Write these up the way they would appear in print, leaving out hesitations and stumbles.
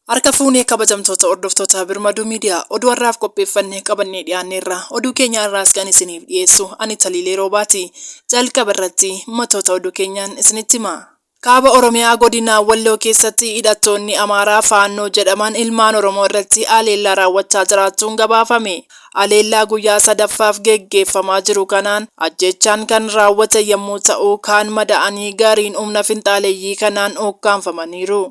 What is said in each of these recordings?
Harka fuunee kabajamtoota hordoftoota Birmaduu Miidiyaa oduu har'aaf qopheeffanne qabannee dhiyaanneerra. Oduu keenya har'aas kan isiniif dhiyeessu ani Taliilee Roobaati. Jalqaba irratti matoota oduu keenyaan isinitti hima. Kaaba Oromiyaa Godina Walloo keessatti hidhattoonni Amaaraa Faannoo jedhaman ilmaan Oromoo irratti haleellaa raawwachaa jiraachuun gabaafame. Haleellaa guyyaa sadaffaaf geggeeffamaa jiru kanaan ajjeechaan kan raawwate yommuu ta'u, kaan mada'anii gariin humna finxaaleyyii kanaan ukkaamfamaniiru.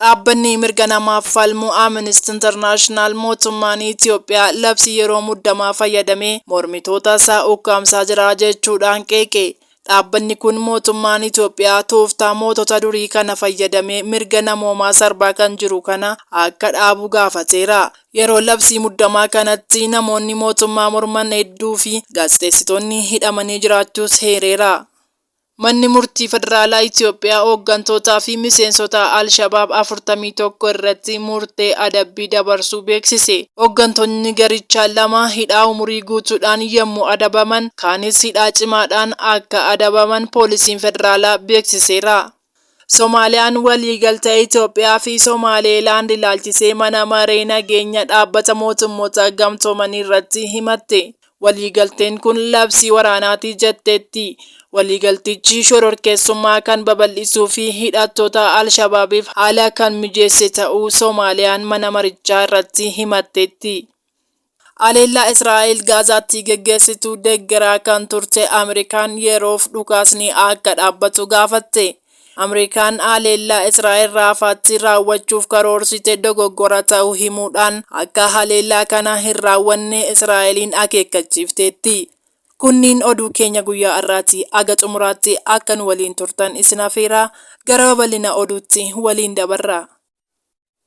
Dhaabbanni mirga namaaf falmu Amnesty International mootummaan Itoophiyaa labsii yeroo muddamaa fayyadamee mormitoota isaa ukkaamsaa jira jechuudhaan qeeqe. Dhaabbanni kun mootummaan Itoophiyaa tooftaa mootota durii kana fayyadamee mirga namoomaa sarbaa kan jiru kana akka dhaabu gaafateera. Yeroo labsii muddamaa kanatti namoonni mootummaa morman hedduu fi gaazexeessitoonni hidhamanii jiraachuus heereera. Manni Murtii Federaalaa Itoophiyaa hooggantootaa fi miseensota Al-Shabaab 41 irratti murtee adabbii dabarsuu beeksise. Hooggantoonni garichaa 2 hidhaa umurii guutuudhaan yemmuu adabaman, kaanis hidhaa cimaadhaan akka adabaman Poolisiin Federaalaa beeksiseera. Somaaliyaan waliigaltee Itoophiyaa fi Somaaleelaand ilaalchisee Mana Maree Nageenya Dhaabbata Mootummoota Gamtoomanii irratti himatte. Waliigalteen kun labsii waraanaati jetteetti. Waliigaltichi shororkeessummaa kan babal'isuu fi hidhattoota Al-Shabaabiif haala kan mijeesse ta'uu Somaaliyaan mana marichaa irratti himatteetti. Haleellaa Israa'el Gaazaatti geggeessitu deggeraa kan turte Ameerikaan yeroof dhukaasni akka dhaabbatu gaafatte. Ameerikaan haleellaa Israa'el Raafaatti raawwachuuf karoorsite dogoggora ta'uu himuudhaan akka haleellaa kana hin raawwanne Israa'eliin akeekkachiifteetti. Kunniin oduu keenya guyyaa har'aati. Haga xumuraatti akka nu waliin turtan isin afeeraa gara babal'ina oduutti waliin dabarra.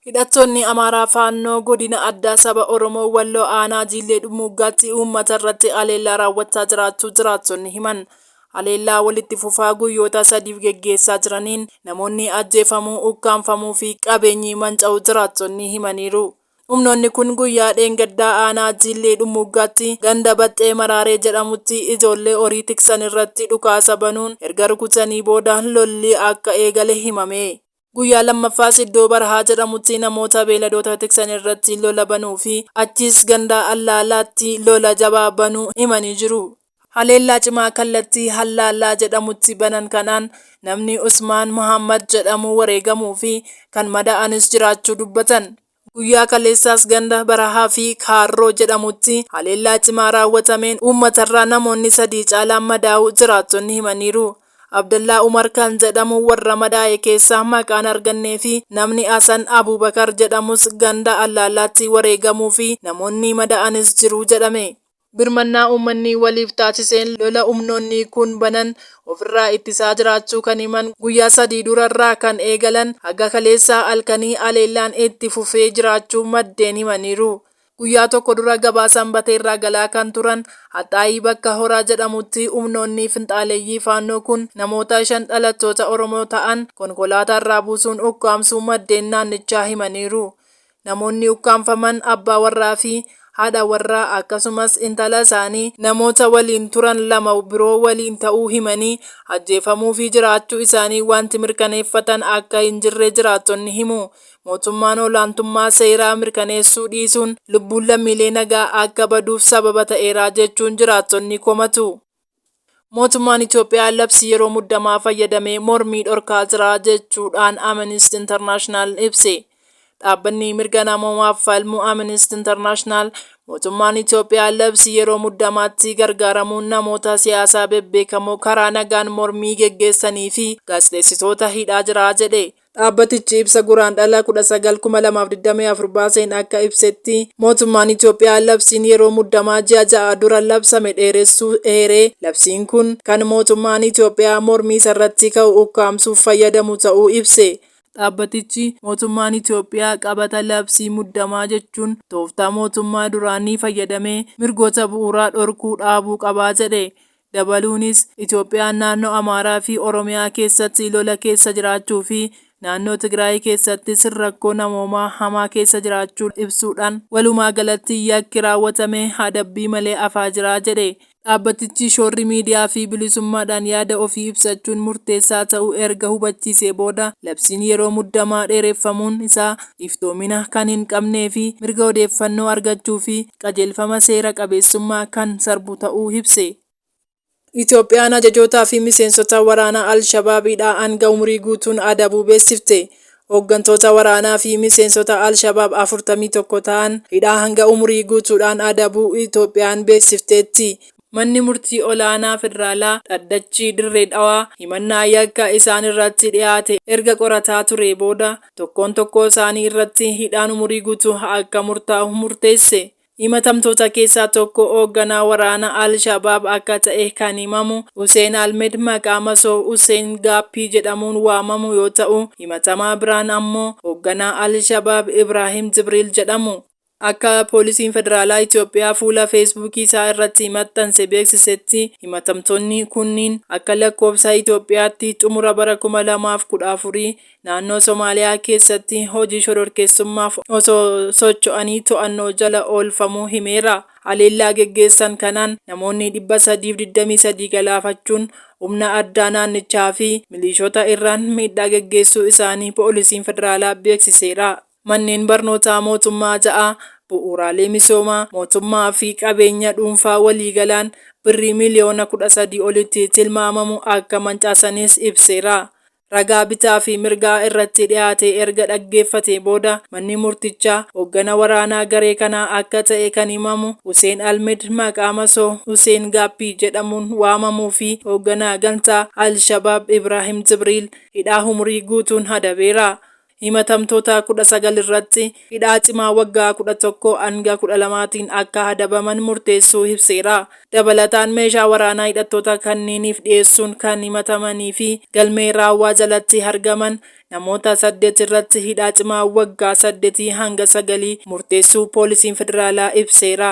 Hidhattoonni Amaaraa Faannoo Godina Addaa Saba Oromoo Walloo Aanaa Jiillee Dhummuuggaatti uummata irratti haleellaa raawwachaa jiraachuu jiraattonni himan. Haleellaa walitti fufaa guyyoota sadiif geggeessaa jiraniin namoonni ajjeefamuu, ukkaamfamuu fi qabeenyi manca'uu jiraattonni himaniiru. Humnoonni kun guyyaa dheengaddaa Aanaa Jiillee Dhummuuggaatti ganda Baxxee Maraaree jedhamutti ijoollee horii tiksan irratti dhukaasa banuun erga rukutanii booda lolli akka eegale himame. Guyyaa lammaffaas iddoo Barahaa jedhamutti namoota beeyladoota tiksan irratti lola banuu fi achiis ganda Allaalaatti lola jabaa banuu himanii jiru. Haleellaa cimaa kallattii Hallaallaa jedhamutti banan kanaan namni Usmaan Mahaammad jedhamu wareegamuu fi kan madaa'anis jiraachuu dubbatan. Guyyaa kaleessaas ganda Barahaa fi Kaarroo jedhamutti haleellaa cimaa raawwatameen uummatarraa namoonni 3 caalaan madaa'uu jiraattonni himaniiru. Abdallaa Umar kan jedhamu warra madaa'e keessaa maqaan argannee fi namni Hasan Abuubakar jedhamus ganda Allaallaatti wareegamuu fi namoonni mada'anis jiru jedhame. Birmannaa uummanni waliif taasiseen lola humnoonni kun banan ofirraa ittisaa jiraachuu kan himan guyyaa 3 durarraa kan eegalan haga kaleessa halkanii haleellaan itti fufee jiraachuu maddeen himaniiru. Guyyaa tokko dura gabaa Sanbateerraa galaa kan turan Haxaayii bakka Horaa jedhamutti humnoonni finxaaleyyii Faannoo kun namoota 5 dhalattoota Oromoo ta'an konkolaataarraa buusuun ukkaamsuu maddeen naannichaa himaniiru. Namoonni ukkaamfaman abbaa warraa fi haadha warraa akkasumas intala isaanii namoota waliin turan 2 biroo waliin ta'uu himanii, ajjeefamuu fi jiraachuu isaanii wanti mirkaneeffatan akka hin jirre jiraattonni himu. Mootummaan olaantummaa seeraa mirkaneessuu dhiisuun lubbuun lammiilee nagaa akka baduuf sababa ta'eera jechuun jiraattonni komatu. Mootummaan Itoophiyaa labsii yeroo muddamaa fayyadamee mormii dhorkaa jira jechuudhaan Amnesty International ibse. Dhaabbanni mirga namoomaaf falmu Amnesty International mootummaan Itoophiyaa labsii yeroo muddamaatti gargaaramuun namoota siyaasaa bebbeekamoo karaa nagaan mormii geggeessanii fi gaazexeessitoota hidhaa jira jedhe. Dhaabbatichi ibsa Guraandhala 19, 2024 baaseen akka ibsetti, mootummaan Itoophiyaa labsiin yeroo muddamaa ji'a 6 dura labsame dheeressuu eeree, labsiin kun kan mootummaan Itoophiyaa mormii isarratti ka'u ukkaamsuuf fayyadamu ta'uu ibse. Dhaabbatichi, mootummaan Itoophiyaa qabata labsii muddamaa jechuun tooftaa mootummaa duraanii fayyadamee mirgoota bu'uuraa dhorkuu dhaabuu qaba jedhe. Dabaluunis, Itoophiyaan naannoo Amaaraa fi Oromiyaa keessatti lola keessa jiraachuu fi naannoo Tigraay keessattis rakkoo namoomaa hamaa keessa jiraachuu ibsuudhaan, walumaagalatti yakki raawwatame adabbii malee hafaa jira jedhe. Dhaabbatichi shoorri miidiyaa fi bilisummaadhaan yaada ofii ibsachuun murteessaa ta'uu erga hubachiisee booda labsiin yeroo muddamaa dheereffamuun isaa iftoomina kan hin qabnee fi mirga odeeffannoo argachuu fi qajeelfama seera qabeessummaa kan sarbu ta'uu ibse. Itoophiyaan ajajootaa fi miseensota waraanaa Al-Shabaab hidhaa hanga umurii guutuun adabuu beeksifte. Hooggantoota waraanaa fi miseensota Al-Shabaab 41 ta'an hidhaa hanga umurii guutuudhaan adabuu Itoophiyaan beeksifteetti. Manni Murtii Olaanaa Federaalaa Dhaddachi Dirree Dhawaa himannaa yakka isaan irratti dhiyaate erga qorataa turee booda tokkoon tokkoo isaanii irratti hidhaan umurii guutuu akka murtaa'u murteesse. Himatamtoota keessaa tokko hoogganaa waraana Al-Shabaab akka ta'e kan himamu Huseen Almed maqaa masoo Huseen Gaappii jedhamuun waamamu yoo ta'u, himatamaa biraan ammoo hoogganaa Al-Shabaab Ibraahim Jibriil jedhamu. Akka Poolisiin Federaalaa Itoophiyaa fuula Feesbuukii isaa irratti maxxanse beeksisetti, himatamtoonni kunniin akka lakkoofsa Itoophiyaatti xumura bara 2014 naannoo Somaaliyaa keessatti hojii shororkeessummaaf osoo socho'anii to'annoo jala oolfamuu himeera. Haleellaa geggeessan kanaan namoonni 323 galaafachuun humna addaa naannichaa fi milishoota irraan miidhaa geggeessuu isaanii Poolisiin Federaalaa beeksiseera. Manneen barnootaa mootummaa 6, bu'uuraalee misoomaa mootummaa fi qabeenya dhuunfaa waliigalaan birrii miiliyoona 13 olitti tilmaamamu akka mancaasanis ibseera. Ragaa bitaa fi mirgaa irratti dhiyaate erga dhaggeeffatee booda manni murtichaa hooggana waraanaa garee kanaa akka ta'e kan himamu Huseen Almed maqaa masoo Huseen Gaappii jedhamuun waamamuu fi hoogganaa gamtaa Al-Shabaab Ibraahim Jibriil hidhaa umurii guutuun adabeera. Himatamtoota 19 irratti hidhaa cimaa waggaa 11 hanga 12tiin akka adabaman murteessuu ibseera. Dabalataan meeshaa waraanaa hidhattoota kanneeniif dhiyeessuun kan himatamanii fi galmee raawwaa jalatti argaman namoota 8 irratti hidhaa cimaa waggaa 8 hanga 9 murteessuu Poolisiin Federaalaa ibseera.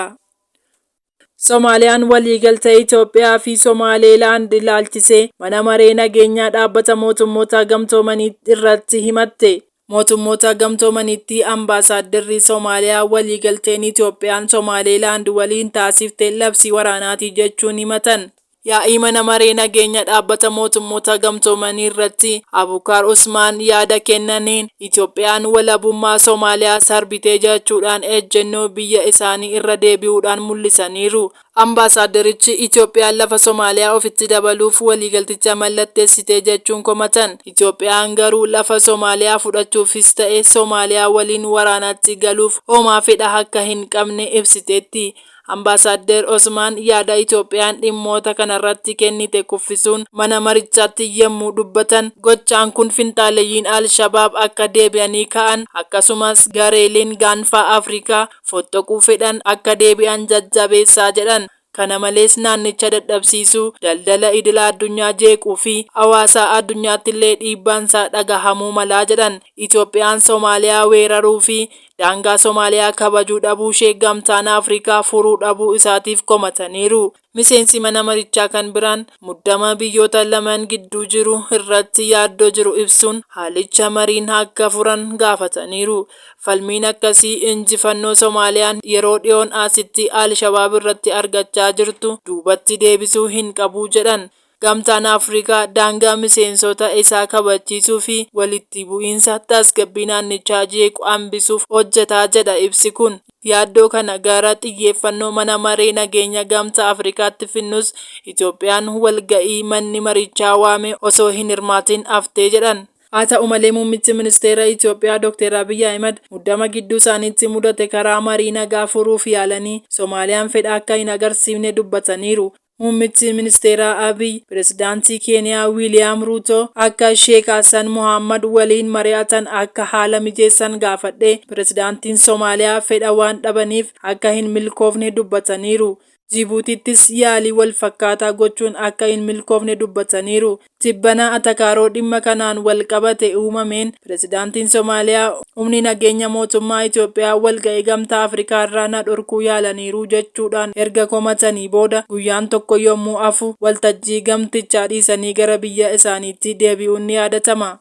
Somaaliyaan waliigaltee Itoophiyaa fi Somaaleelaand ilaalchisee Mana Maree Nageenyaa Dhaabbata Mootummoota Gamtoomanii irratti himatte. Mootummoota Gamtoomanitti Ambaasaaddarri Somaaliyaa waliigalteen Itoophiyaan Somaaleelaand waliin taasifte labsii waraanaati jechuun himatan. Yaa'ii Mana Maree Nageenya Dhaabbata Mootummoota Gamtoomanii irratti Abukaar Usmaan yaada kennaniin Itoophiyaan walabummaa Somaaliyaa sarbitee jechuudhaan ejjennoo biyya isaanii irra deebi'uudhaan mul'isaniiru. Ambaasaaddarichi Itoophiyaan lafa Somaaliyaa ofitti dabaluuf waliigalticha mallatteessite jechuun komatan. Itoophiyaan garuu lafa Somaaliyaa fudhachuufis ta'e Somaaliyaa waliin waraanatti galuuf homaa fedha akka hin qabne ibsiteetti. Ambaasaaddar Osmaan yaada Itoophiyaan dhimmoota kanarratti kennite kuffisuun mana marichaatti yemmuu dubbatan, gochaan kun finxaaleyyiin Al-Shabaab akka deebi'anii ka'an akkasumas gareeleen Gaanfa Afrikaa fottoquu fedhan akka deebi'an jajjabeessaa jedhan. Kana malees naannicha dadhabsiisuu, daldala idila addunyaa jeequu fi hawaasa addunyaattillee dhiibbaansaa dhagahamuu malaa jedhan. Itoophiyaan Somaaliyaa weeraruu fi daangaa Somaaliyaa kabajuu dhabuushee Gamtaan Afrikaa furuu dhabuu isaatiif komataniiru. Miseensi mana marichaa kan biraan muddama biyyoota lamaan gidduu jiru irratti yaaddoo jiru ibsuun haalicha mariin akka furan gaafataniiru. Falmiin akkasii injifannoo Somaaliyaan yeroo dhiyoon asitti Al-Shabaab irratti argachaa jirtu duubatti deebisuu hin qabu jedhan. Gamtaan Afrikaa daangaa miseensota isaa kabachiisuu fi walitti bu'iinsa tasgabbii naannichaa jeequ hambisuuf hojjetaa jedha ibsi kun. Yaaddoo kana gara xiyyeeffannoo Mana Maree Nageenya Gamtaa Afrikaatti finnus Itoophiyaan walga'ii manni marichaa waame osoo hin hirmaatin haftee jedhan. Haa ta'u malee Muummichi Ministeera Itoophiyaa Dr. Abiy Ahimad muddama gidduu isaaniitti mudate karaa marii nagaa furuuf yaalanii Somaaliyaan fedha akka hin agarsiifne dubbataniiru. Muummichi Ministeeraa Abiy Pirezidaantii Keeniyaa Wiiliyaam Ruutoo akka Sheek Hassan Mohaammad waliin mari'atan akka haala mijeessan gaafadhee Pirezidaantiin Somaaliyaa fedha waan dhabaniif akka hin milkoofne dubbataniiru. Jibuutiittis yaalii walfakkaataa gochuun akka hin milkoofne dubbataniiru. Tibbana atakaaroo dhimma kanaan walqabate uumameen Pirezidaantiin Somaaliyaa humni nageenya mootummaa Itoophiyaa walga'ii Gamtaa Afrikaarraa na dhorkuu yaalaniiru jechuudhaan erga komatanii booda guyyaan tokko yommuu hafu waltajjii gamtichaa dhiisanii gara biyya isaaniitti deebi'uun ni yaadatama.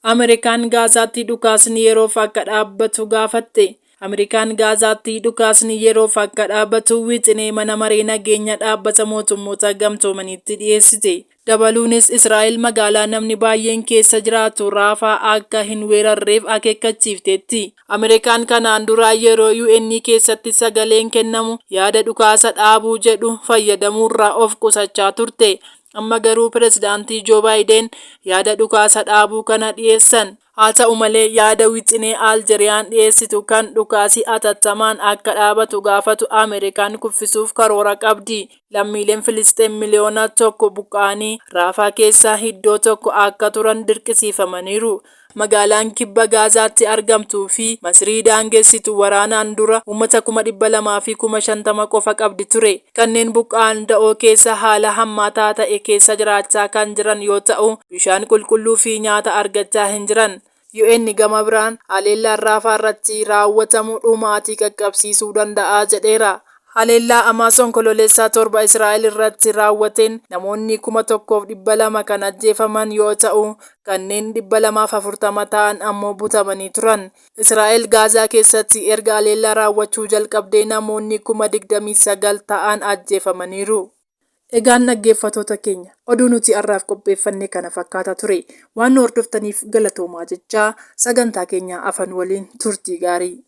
Ameerikaan Gaazaatti dhukaasni yeroof akka dhaabbatu gaafatte. Ameerikaan Gaazaatti dhukaasni yeroof akka dhaabbatu wixinee Mana Maree Nageenya Dhaabbata Mootummoota Gamtoomaniitti dhiyeessite. Dabaluunis Israa'el magaalaa namni baay'een keessa jiraatu Raafaa akka hin weerarreef akeekkachiifteetti. Ameerikaan kanaan dura yeroo UN keessatti sagaleen kennamu yaada dhukaasa dhaabuu jedhu fayyadamuurraa of qusachaa turte. Amma garuu Pirezidaantii Joo Baayideen yaada dhukaasa dhaabuu kana dhiyeessan. Haa ta'u malee yaada wixinee Aljeeriyaan dhiyeessitu kan dhukaasi atattamaan akka dhaabatu gaafatu Ameerikaan kuffisuuf karoora qabdi. Lammiileen Filisxeem miliyoona 1 buqqa'anii Raafaa keessa iddoo tokko akka turan dirqisiifamaniiru. Magaalaan kibba Gaazaatti argamtuu fi Masrii daangessitu waraanaan dura uummata 250,000 qofa qabdi ture. Kanneen buqqa'an da'oo keessa haala hammaataa ta'e keessa jiraachaa kan jiran yoo ta'u, bishaan qulqulluu fi nyaata argachaa hin jiran. UN gama biraan haleellaan Raafaa irratti raawwatamu dhumaatii qaqqabsiisuu danda'a jedheera. Haleellaa Hamaas Onkololeessa 7 Israa'el irratti raawwateen namoonni 1,200 kan ajjeefaman yoo ta'u, kanneen 240 ta'an ammoo butamanii turan. Israa'el Gaazaa keessatti erga haleellaa raawwachuu jalqabdee namoonni 29,000 ta'an ajjeefamaniiru. Egaan dhaggeeffatoota keenya oduu nuti har'aaf qopheeffanne kana fakkaata ture. Waan nu hordoftaniif galatoomaa jechaa sagantaa keenya afan waliin turtii gaarii.